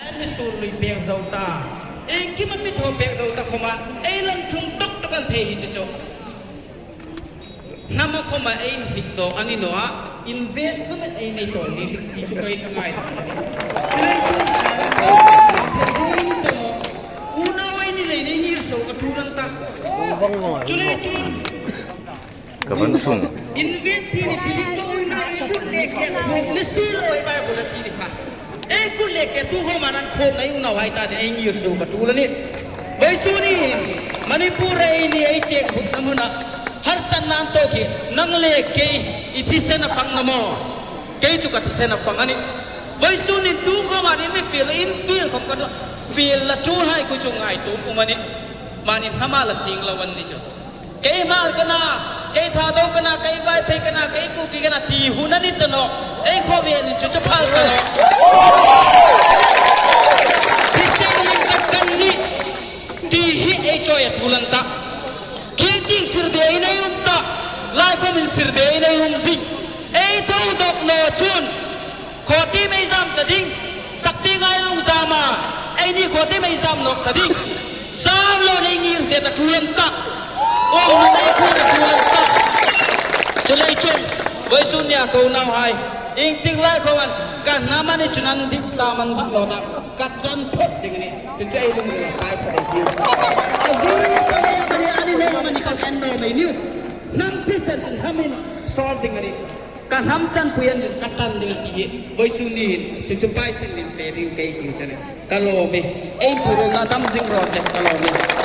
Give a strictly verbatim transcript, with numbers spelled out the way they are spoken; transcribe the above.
An mi sur lui pek zo ta. Iengkim an mi thaw pek zo ta khawma ei lan thung tok tok an thei hi chu chu. Hnama khawma ei hnik tawk a ni naw a, inven khawma ei nei tawk ni ti chu kei ka ngai ta a nih. Unau ei ni lei nei ngir suok a ṭul an ta. Chuleiin chun Ka van thung. Inven ti ni ti ding lo na, ei kut le ke khawm ni si lo, ei Bible-a ti ni kha. Ei kut le ke tu khawma an khawm na unauhai ta ding ei ngir suok a ṭul a nih. Vawisun ni hin Manipur-a ei ni ei cheng hutna hmuna harsanna an tawk hi nang le kei i thisen a fang naw maw? Kei chu ka thisen a fang a nih. Vawisun ni tu khawma in mi fiel, in fiel khawm ka tu fiel la ṭulhai khu chu ngaituo um a nih. Mani hnama la ching lo an ni chu. Kei Hmar ka na, kei Thadou ka na, kei Vaiphei ka na, kei Kuki ka na ti hun a ni ta nawh. Ei khawvelin chu chu phal ta nawh. Thisen lim tak kan nih ti hi ei chawi a ṭul an ta. Khi tieng sir dingin ei um ta, lai khawmin sir dingin ei um zing. Ei tho dawk naw chun Khawtiem ei zam ta ding, sakti ngai lung zam a, ei ni khawtiem ei zam nawk ta ding. Zam lo nei ngir de ta ṭul an ta. Awm nu nei khu ta ṭul an ta. Chuleiin chun, vawisun nia ko nauhai. Iengtik lai khawm an, ka hnam a ni chun an dik ta, an dik lo ta. Ka ṭan phawt ding a nih. Chu chu ei lungrila kai phawt ding. A zu ri ta le, a ni, a ni le, a ni kan en lo mei niu. Hnam thisen chun hnamin sawl ding a nih. Ka hnam ṭanpui an ka ṭan ding ti hi, vawisun ni hin, chu chu pai sin lim fe ding kei king chane. Ka lawm e, ei phurna dam ding ro che, ka lawm e.